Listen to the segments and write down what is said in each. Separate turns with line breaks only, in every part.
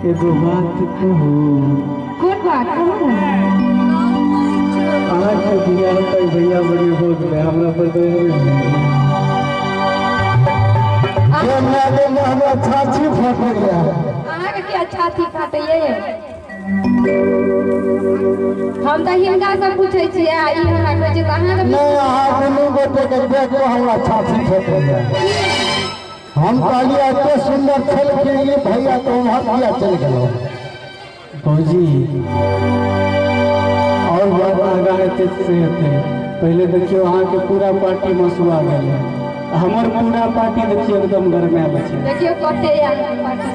एगो बात कहू?
कोन बात, कहू ने।
अहाँके बियाह तऽ भैया बड़ी हो गेलै, हमरा पर दया नहि भेल।
ये माय गे, हमरा छाती फटैया।
अहाँके किया छाती फाटैये? हम तऽ हिनका से पूछै छियै आ ई हमरा कहै छै, तऽ अहाँके
नहि, अहाँ दुनू गोटे के देख कऽ हमरा छाती फटैया। हम कहलियै एते सुन्दर छलखिन ई भैया, तऽ उम्हर किया चलि गेलहुँ?
भौजी, और बात आगाँ हेतै से हेतै, पहिले देखियौ, अहाँके पूरा पार्टी मसुआ गेलै, हमर पूरा पार्टी देखियौ एकदम गरमायल छै।
देखियौ कते अहाँके पार्टी।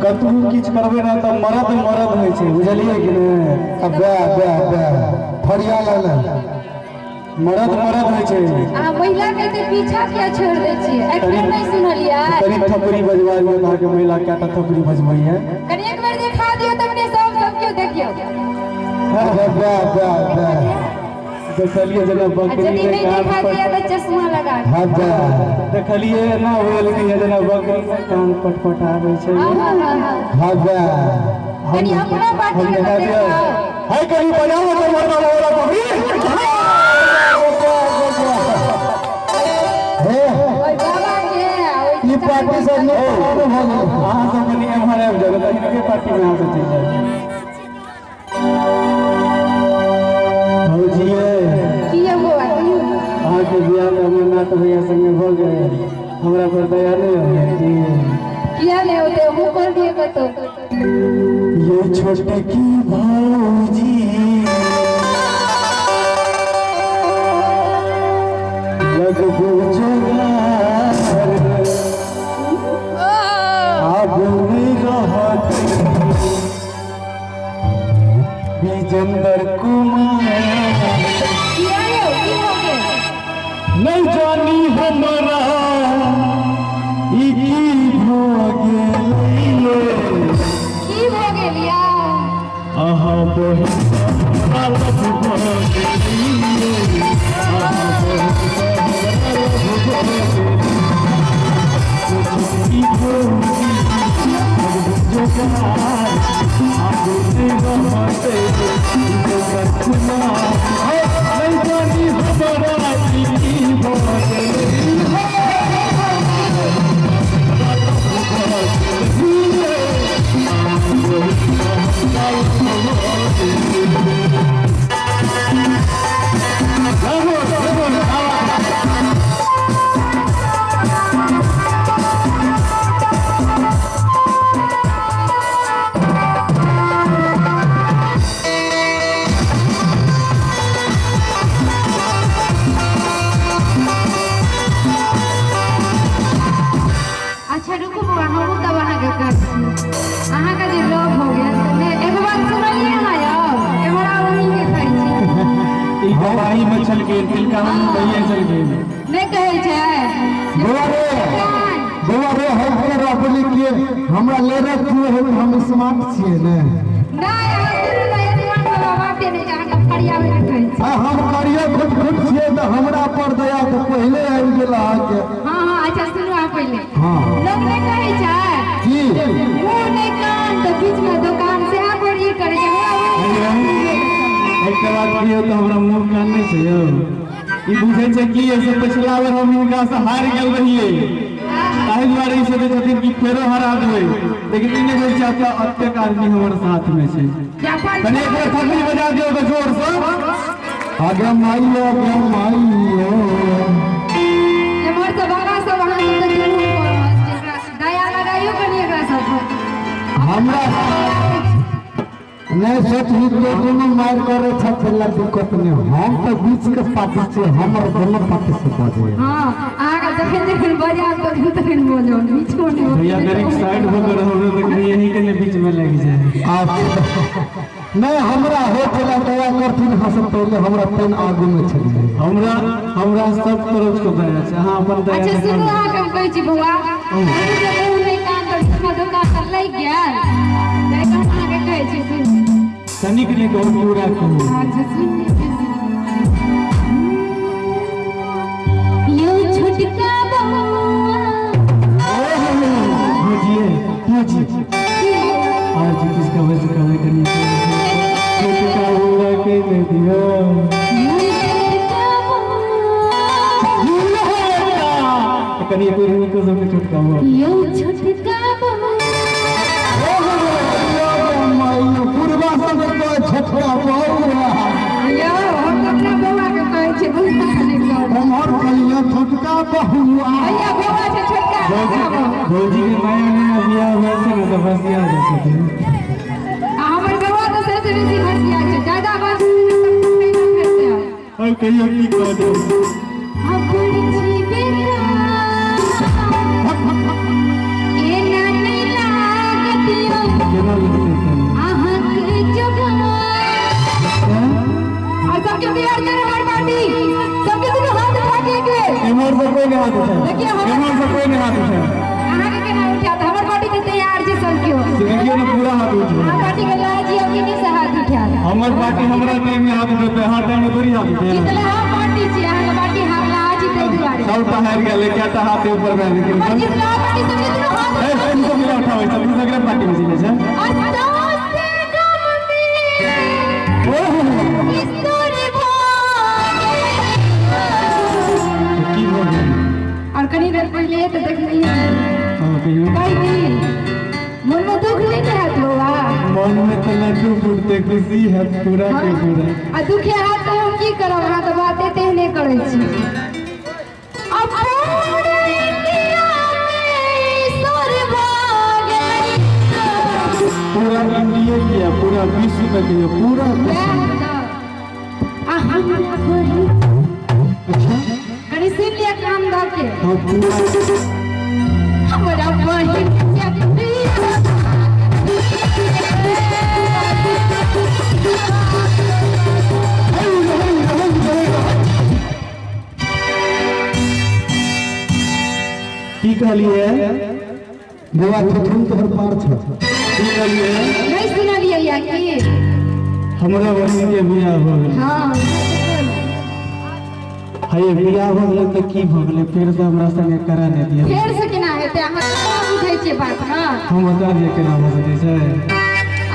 कतबो किछु करबै ने तऽ मरद मरद होइ छै, बुझलियै कि नहि?
अब बे बे बे फरिया ले।
मरद मरद होइ छै।
अहाँ महिला के एते पीछा किया छोड़ि दै छियै? एखन नहि सुनलियै?
कनि थपड़ी बजबा दियौ तऽ अहाँके महिला कएटा थपड़ी बजबैया।
कनि एक बेर देखा दियौ तखने सब सब केओ देखियौ।
बे बे बे बे।
देखलियै जेना
आ
बकरी
यदि
के
नहि
कान
देखा
पर
दिया तऽ चश्मा लगा के।
हाँ बे।
देखलियै एना होल कि जेना बकरी के कान पटपटाबै छै।
हाँ हाँ हाँ हाँ।
हाँ बे।
कनि अपनो पार्टी
हम
के
देखा
तऽ
दियौ।
देखाउ।
है, कनि बजाओ तऽ मरदा वाला बकरी।
हे।
ओहि बाबा के आ ओहि
ई पार्टी सब नहि भऽ गेलै।
अहाँ सब कनि एम्हर आबि जाउ, तऽ हिनके पार्टी मे अहाँ सब चलि जाउ। भौजिये।
की यौ बौआ, कहियौ।
अहाँके बियाह तऽ अमरनाथ भैया संगे भऽ गेल, हमरा पर दया नहि होइए की?
किया नहि होतै? हमहूँ कहलियै कतौ।
ये छोटकी भौजी लगबू जोगार, आब नहि रहत विजेंद्र कुमार।
किया यौ, की भऽ गेल?
नहीं जानी हमरा ई की भऽ गेलै।
की भऽ गेल या?
अहाँ बहिन भऽ गेलियै, अहाँ बहिन भऽ गेलियै। छोटकी भौजी जोगार, आब नहि रहतै विजेंद्र कुमार। नहीं जानी हमरा ई की भऽ गेलै।
अच्छा रुकू बौआ, हमहूँ तब अहाँके कहै छी, अहाँके जे लव हो गेल तऽ नहि, एगो बात सुनलियै अहाँ यौ? एम्हर आउ, अहीँके कहै छी।
ई गवाही में चल गेल, तिलकावन भैया चल गेल।
नहि कहै छै?
बौआ रे, बौआ रे, हम के रहबली के हमरा लेने किए है? हम स्मार्ट छियै ने।
नहि, अहाँ सुनू ने, स्मार्ट वाला बाते नहि छै, अहाँके फरियाबै लए कहै छी।
आ हम करियो खुट खुट छियै, तऽ हमरा पर दया तऽ पहिले आबि गेल अहाँके।
हाँ हाँ, अच्छा सुनू अहाँ पहिले।
हाँ।
लोक नहि कहै छै
की?
मुँह नहि कान तऽ बीचमे दोकान, सएह पर ई करै छै हमरा।
एकटा बात कहियौ तऽ हमरा मुँह कान नहि छै यौ? ई बुझै छै कि एहिसँ पछिला बेर हम हिनका से हारि गेल रहियै, ताहि दुआरे ई सोचै छथिन कि फेरो हरा देबै, लेकिन ई नहि बुझै छै एतऽ एतेक आदमी हमर साथमे छै। कनि एक बेर थपड़ी बजा दियौ तऽ जोरसँ।
आगे माइयो, आगे माइयो।
एम्हर से बाबा सब, अहाँ सब तऽ जरूर कऽ रहल छी, एकरा दया लगाइयो कनि एकरा सब पर।
हमरा नहि सोचही के दुनू मारि करै छथिन ला दिक्कत नहि, हम तऽ बीच के पार्टी छियै, हमर दुनू पार्टी से बजै।
हाँ, अहाँके जखन जखन बजायब तखन तखन बजब, बीचो नहि।
भैया, कनिक साइड भऽ कऽ रहब तऽ कहीं यहीं के ने बीच में लागि जाए।
नहि, हमरा हो छलै दया करथिन हँ से पहिले हमरा पेन आगू मे छलियै।
हमरा हमरा सब तरफ से दया छै, अहाँ अपन दया
अच्छा
देखा
सुनू,
लिअ।
अहाँके हम कहै छी बौआ, अहाँके जे मुँह नहि कान तऽ बीचमे दोकान तऽ लागि गेल, ताहि कारण अहाँके कहै छी, सुनू।
कनिक नहि कहू, पूरा कहू।
अच्छा सुनू यौ छोटका बौआ।
भौजिए, भौजी। कनि एक बेर हिनको सबके छोटका बौआ।
यौ छोटका बौआ।
पूर्वा सब छोटका बौआ।
यौ हम तऽ अपना बौआ के कहै छियै, बौआ नहि कहब।
उम्हर कहलियै छोटका बहुआ।
भैया, बौआ छै छोटका बौआ।
भौजी के नया नया बियाह भेल छै ने, तऽ भसिया जाइ छथिन।
आ हमर बौआ तऽ सबसँ बेसी भसिया छै, ज्यादा बात फेर।
और कहियो की कहलियै?
अबुर छी बेकार, एना नहि लागत यौ।
केना लगतै कनि?
अहाँके जोगार। और सबके तैयार करो हमर पार्टी, सबके दुनू हाथ उठा के एक बेर।
एम्हर से कोई नहीं हाथ उठाए।
देखियौ हमर-
एम्हर से कोई नहीं हाथ उठाए।
अहाँके केना उठायत? हमर पार्टी तऽ तैयार छै सब केओ।
से देखियौ ने, पूरा हाथ उठ गेल।
अहाँ पार्टी के लाज यौ कि नहि से हाथ उठायत?
हमर पार्टी हमरा टाइम में हाथ उठेतै, अहाँ टाइम में थोड़ी हाथ उठेतै।
जितला पार्टी छी, अहाँके पार्टी हारला छी ताहि दुआरे।
सबटा हारि गेलै, कएटा हाथ ऊपर भए गेल।
हमर जितला पार्टी सबके दुनू हाथ
ए,
उठा
तू सब मिला उठाबै छ, तू सगरे पार्टी में चलै छै।
अस्तासे गम में ईश्वर भऽ
की भऽ गेल?
और कनी देर पहिले तऽ देखलियै।
हाँ, कहियौ।
कहि दी, मनमे दुख नहि ने हैत बौआ?
मन में तऽ लड्डू फूटते, खुशी है पूरा के पूरा।
आ दुखे हैत तऽ हम की करब? अहाँ तऽ बाते तेहने करै छी। अब पूरे इंडिया में ईश्वर भऽ गेलै।
पूरा इंडिया किया, पूरा विश्व में कहियौ, पूरा विश्व।
वएह तऽ। आ हमरा बहिन
अच्छा।
कनि सुनि लिअ कान दऽ के।
हाँ, पूरा।
हमरा बहिन के बियाह।
की कहलियै?
बौआ, थुथुन तोहर पार छौ।
की कहलियै?
नहि सुनलियै या की?
हमरा बहिन के बियाह भऽ गेलै।
हाँ।
हे, बियाह भऽ गेलै तऽ की भऽ गेलै? फेर से हमरा संगे करा नहि दिअ।
फेर से केना हेतै? अहाँ केना बुझै छियै बात ने?
हम बता दिअ केना भऽ सकै छै।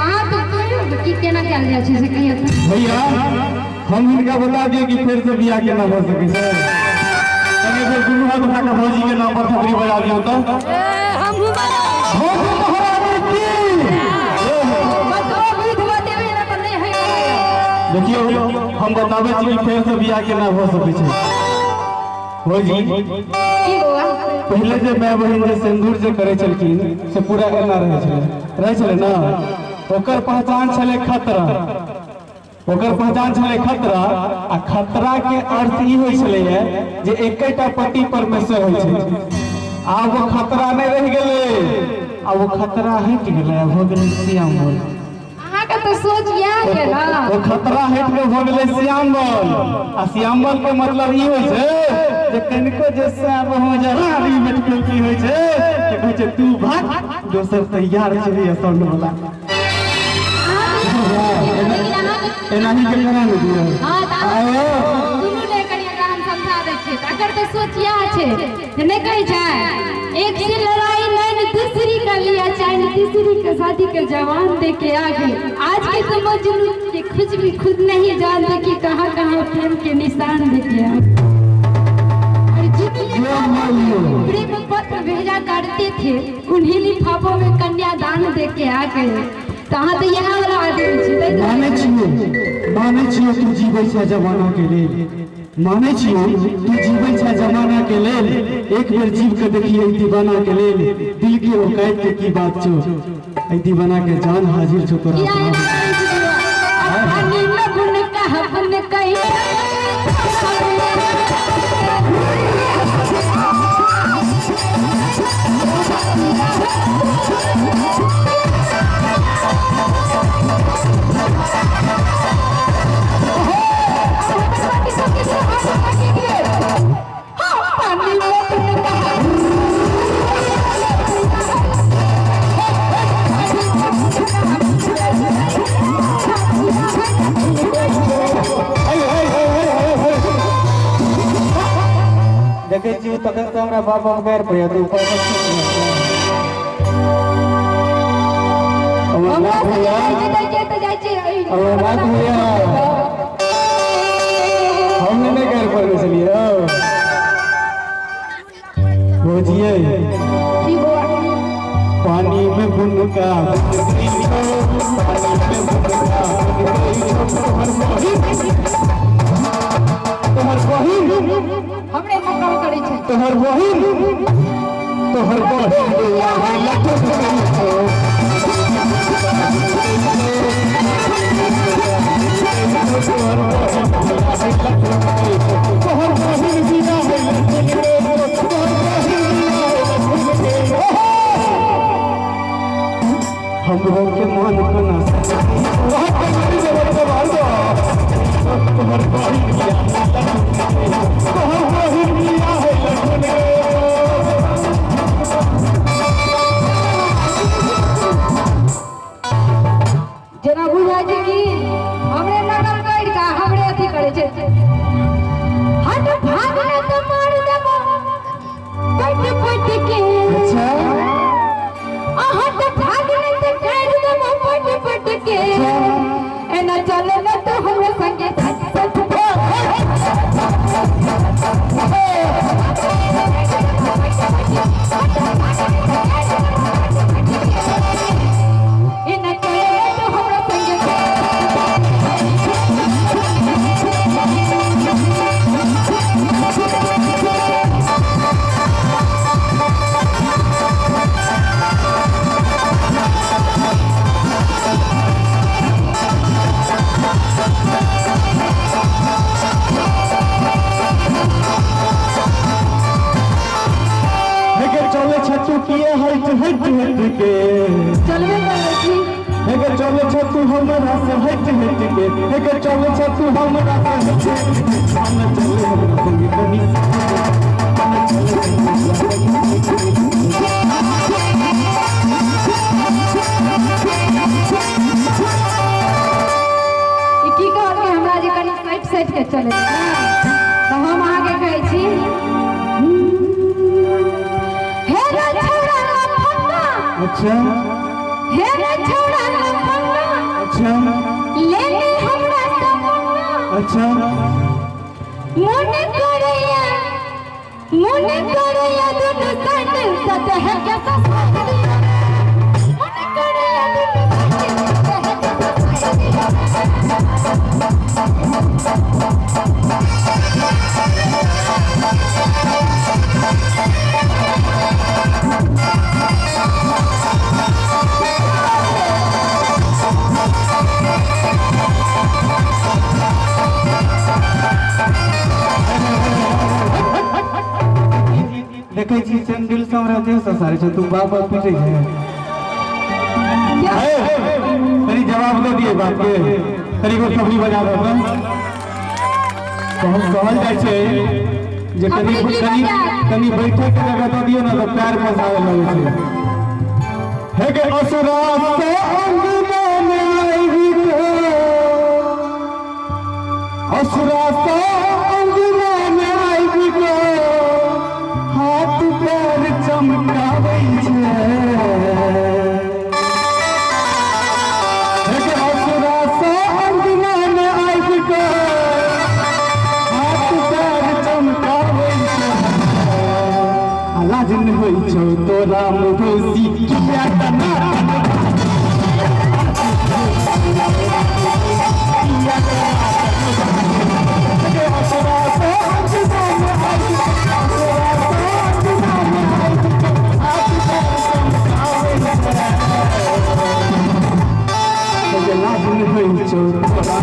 अहाँ तऽ कहियौ कि केना कयल जाइ छै, से कहियौ तऽ।
भैया, हम हिनका बता दिअ कि फेर से बियाह केना भऽ सकै छै। कनि फेर दुनू हाथ उठा कऽ भौजी के नाम पर थपड़ी बजा दियौ तऽ।
भौजी महारानी की।
बतबो विध बतेबै ने तऽ नहि होइए।
देखियौ, हम बताबै छी कि फेर से बियाह केना भऽ सकै छै, भौजी।
की बौआ?
पहिले जे माय बहिन जे सिन्दूर जे करै छलखिन, से पूरा एना रहै छलै, रहै छलै ने? ओकर पहचान छलै खतरा। ओकर पहचान छलै खतरा। आ खतरा के अर्थ ई होइ छलैया जे एकेटा पति परमेश्वर होइ छै। आब ओ खतरा नहि रहि गेलै, आब ओ खतरा हटि गेलै, आब भऽ गेलै श्याम बोल।
अहाँके तऽ सोच इएह ये ने।
ओ खतरा हटि के भऽ गेलै श्यामबल। आ श्यामबल के मतलब ई होइ छै जे कनिको जे श्याम हो जा रानी बेटको की होइ छै जे कहै छै, तू भाग, दोसर तैयार छै ये साउंड वाला।
लेकिन अहाँके
एनाही के करा ने दिअ।
हाँ, तऽ
आयो।
सुनू ने कनि, एकरा हम समझा दै छियै। तऽ एकर तऽ सोच इएह छै जे नहि कहै छै, एक से लड़ाई नहीं दूसरी का लिया चाहे, तीसरी का शादी के जवान दे के आगे। आज के तो मजनू के कुछ भी खुद नहीं जानते कि कहाँ कहाँ प्रेम के निशान दे के आगे। और जिन लिफाफों में प्रेम पत्र भेजा करते थे, उन्हीं लिफाफों में कन्यादान दे के आ गए। तऽ अहाँ तऽ इएह वाला आदमी छी ताहि दुआरे।
मानै छियौ, मानै छियौ, तू जीबै छै जमाना के लेल। मानै छियौ, तू जीबै छै जमाना के लेल। एक बेर जीव के देखिए दीवाना के लेल। दिल के औकात के की बात छौ, एहि दीवाना के जान हाजिर छौ तोरा
किया
अपना।
एना करै छी बौआ? अपनी लगुन कहबन कही। पानी लगुन कह।
देखै छियै तखन से हमरा बाप बाप गारि पड़ैया, तू ऊपर से
हमरा
अमरनाथ
से
भैया।
जाइ छै तऽ जे तऽ जाइ छै।
अमरनाथ भैया, हम नहि गारि पड़ने छलियै। छियै।
की बौआ?
पानी में बुनका बुन गई छौ, पानी में बुनका बुन गई छौ, तोहर बहिन, तोहर बहिन,
हमरे नकल करै छै।
तोहर बहिन, तोहर बहिन बिया है लटक गई छौ। तोहर बहिन बिया है लटक गई छौ, तोहर बहिन बिया है लटक गई छौ, तोहर बहिन बिया है लटक गई छौ। हमरो के मन कोना तोहर बहिन बिया है लटक गई छौ, तोहर बहिन बिया है लटक गई छौ।
जेना बुझाइ छै कि हमरे नकल करि कऽ हमरे अथी करै छै। हट भाग ने तऽ मार देबो पट पट के।
अच्छा।
आ हट भाग ने तऽ काटि देबो पट पट के। एना चले ने तऽ हमरे संगे सट सट। एना चले ने तऽ हमरा संगे।
हेगे चले छ तू किए हट हट हट के।
चलबे करै छी।
हेगे चले छ तू हमरा से हट हट के, हेगे चले छ तू हमरा से हट हट के। हम चले हमरा संगे कनी, हम चले हमरा संगे कनी।
ई की कहलकै हमरा जे कनि सटि सटि के चलै, तऽ हम अहाँके कहै छी, हे रे छौड़ा लफंगा।
अच्छा।
हे रे छौड़ा लफंगा।
अच्छा।
ले ले हमरा सपना।
अच्छा।
मन करैया, मन करैया दुनू सट सट है के ससाई दिया। मन करैया दुनू सट सट है के ससाई दिया।
देखै छी सैंडल से हमरा देह ससारै छै, तू बाप बाप पीटै छै। हे, तनी जवाब दे दिए बाप के, तनी को खबरी बजा दे। कहल कहल जाइ छै जे कनी कनी कनी बैठे के जगह दऽ दियौ ने तऽ पैर फंसावे लगै छै। हे गे असुरा से अंगना में आबि के, असुरा से अंगना में आबि के हाथ पैर चमकाबै छै। हे गे असुरा से अंगना में आबि के हाथ पैर चमकाबै छै। आ लाज नहि होइ छौ तोरा मुभौसी किया तना लाज नहि होइ छौ तोरा।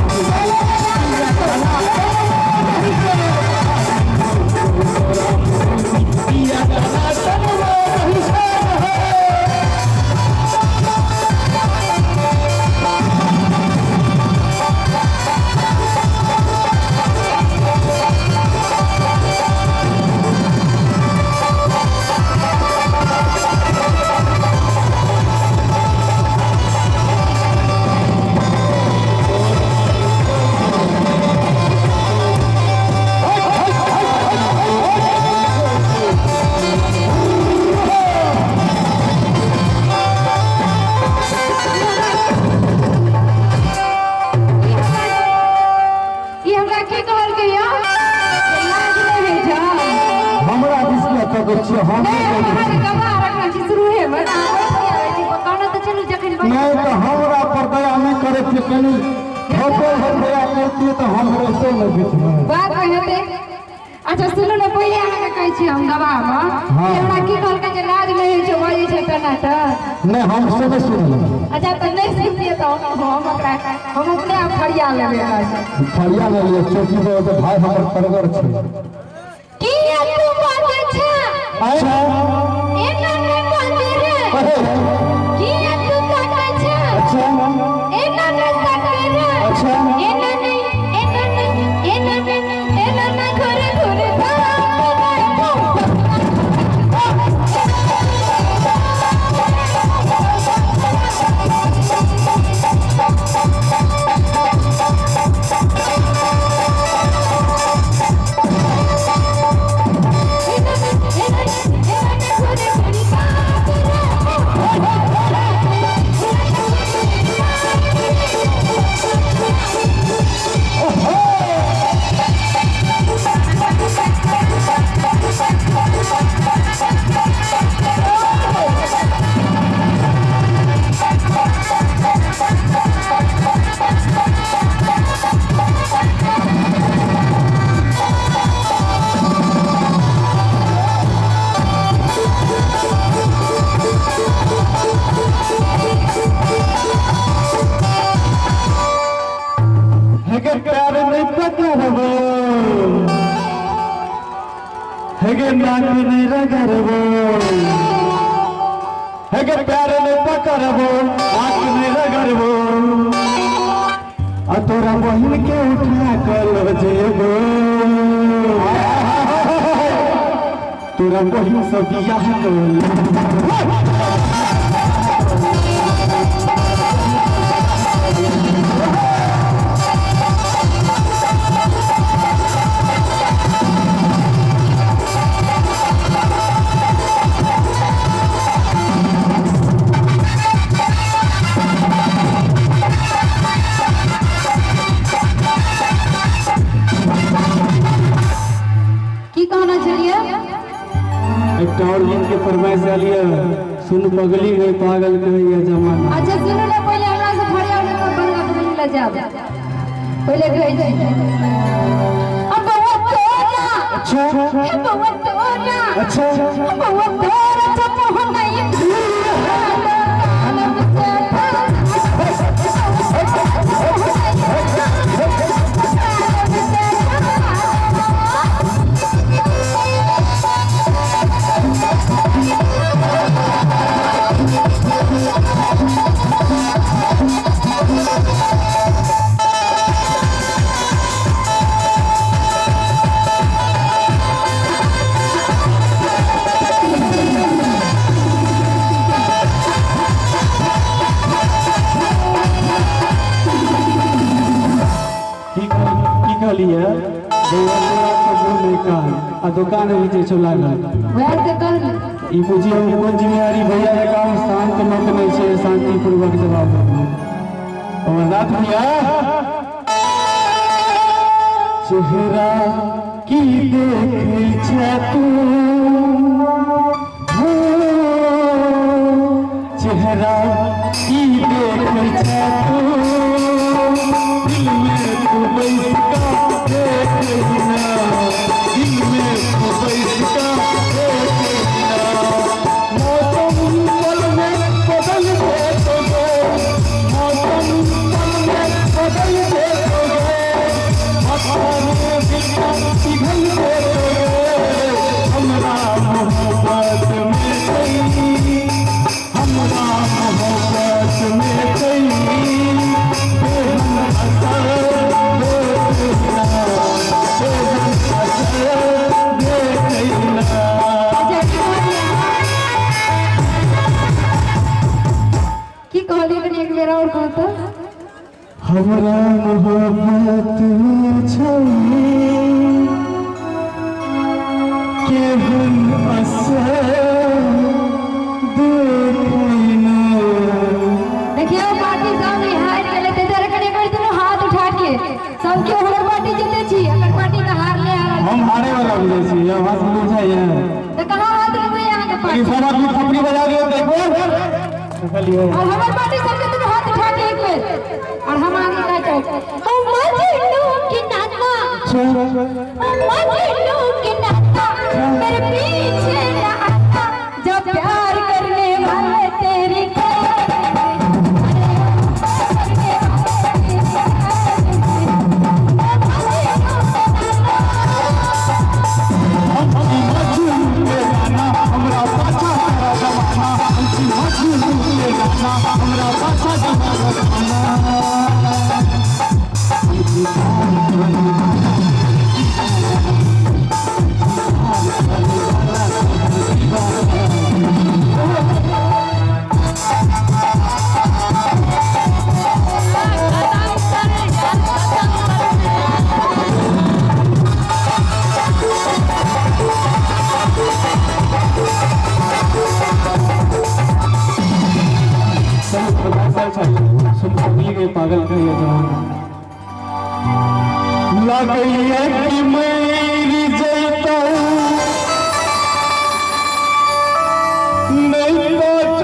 सकै छियै हम
नहि,
नहि
हम
कहि
अहाँके गवाह रखने छी शुरूहे मे। अहाँ बैठ किया रहै छी? कहने तऽ चलू जखन बैठ
नहि तऽ हमरा पर दया नहि करै छियै, कनि थोपो भर दया करतियै तऽ हम रहितो नहि बीचमे।
बात हेतै। अच्छा सुनू ने, पहिले अहाँके कहै छी हम गवाहमे
हाँ।
कि हमरा की कहलकै जे लाज नहि होइ छै बजै छै तेना तऽ
नहि, हम से नहि सुनलहुँ।
अच्छा तऽ नहि सुनलियै तऽ हम ओकरा हम अपने आप फरिया लेबै एकरा से।
फरिया लेलियै चौकी पर तऽ भाय हमर करगर छै।
किया तू बाजै छै?
अच्छा।
एना नहि बाजै रे।
अरे,
किया तू ताकै छै?
अच्छा।
एना नहि ताकै रे।
अच्छा।
एना नहि, एना नहि, एना नहि, एना नहि घुरे घुरे
हेगे प्यार नहीं पकड़बो, हेगे नाक नहीं रगड़बो, हेगे प्यार नहीं पकड़बो, नाक नहीं रगड़बो, आ तोरा बहिन के उठा कर ल जेबो, तोरा बहिन से बियाह कर लेबो।
की कहना छलियै?
एकटा और गीत के फरमाइश आयल यऽ, सुन पगली गई पागल कहैया जमाना।
अच्छा सुनू ने, पहिले हमरा से फरिया ले तऽ बड़का बगली लऽ जायब। पहिले कहै छी अब बउआ तोरा।
अच्छा।
अब बउआ तोरा।
अच्छा।
अब बउआ तोरा चप्पल नहीं
की की कहलियै? बौआ तोरा के बोल नहि कान आ दुकान भी छै लागल।
वएह तऽ कहली।
ई बुझियौ कोन जिम्मेवारी भैया के काम, शांत लोक नहि छै, शांतिपूर्वक जवाब देबै। अमरनाथ भैया, चेहरा की देखै छै तू, हो, चेहरा की देखै छै तू, दिल में तू बैस कऽ देखै ना, दिल में तू बैस कऽ देखै ना, मौसम पल में बदल देतोगे, मौसम पल में बदल देतोगे, पत्थर दिल का पिघल देतोगे, हमरा मोहब्बत में कोई, हमरा मोहब्बत में कोई बेहन असर देखना, बेहन असर देखना।
अच्छा की कहलियै? की कहलियै कनि एक बेर और कहू तऽ।
हमरा मोहब्बत में छै केहन असर देखना।
देखियौ पार्टी सब ई हारि गेलै, ताहि दुआरे कनि एक बेर दुनू हाथ उठा के सब केओ हमर पार्टी जीते छी, एकर पार्टी तऽ हारले हारल।
हम हारे वाला बुझै छी, हम हाथ बुझाइए।
तऽ कहाँ हाथ
कनी सब आदमी थपड़ी बजा दियौ तऽ एक बेर देखलियै।
और हमर पार्टी सबके तुम हाथ उठा के एक बेर और हम आगे का जाओ। ओ मजनू के नाना, ओ मजनू के नाना, मेरे पीछे ना आना, जब प्यार करने वाले तेरी
हमरा पाछा सारा जमाना, हम छी मजनू के नाना, हमरा पाछा जमाना। सुन पगली गई पागल कहिए जमाना लगैया कि मैं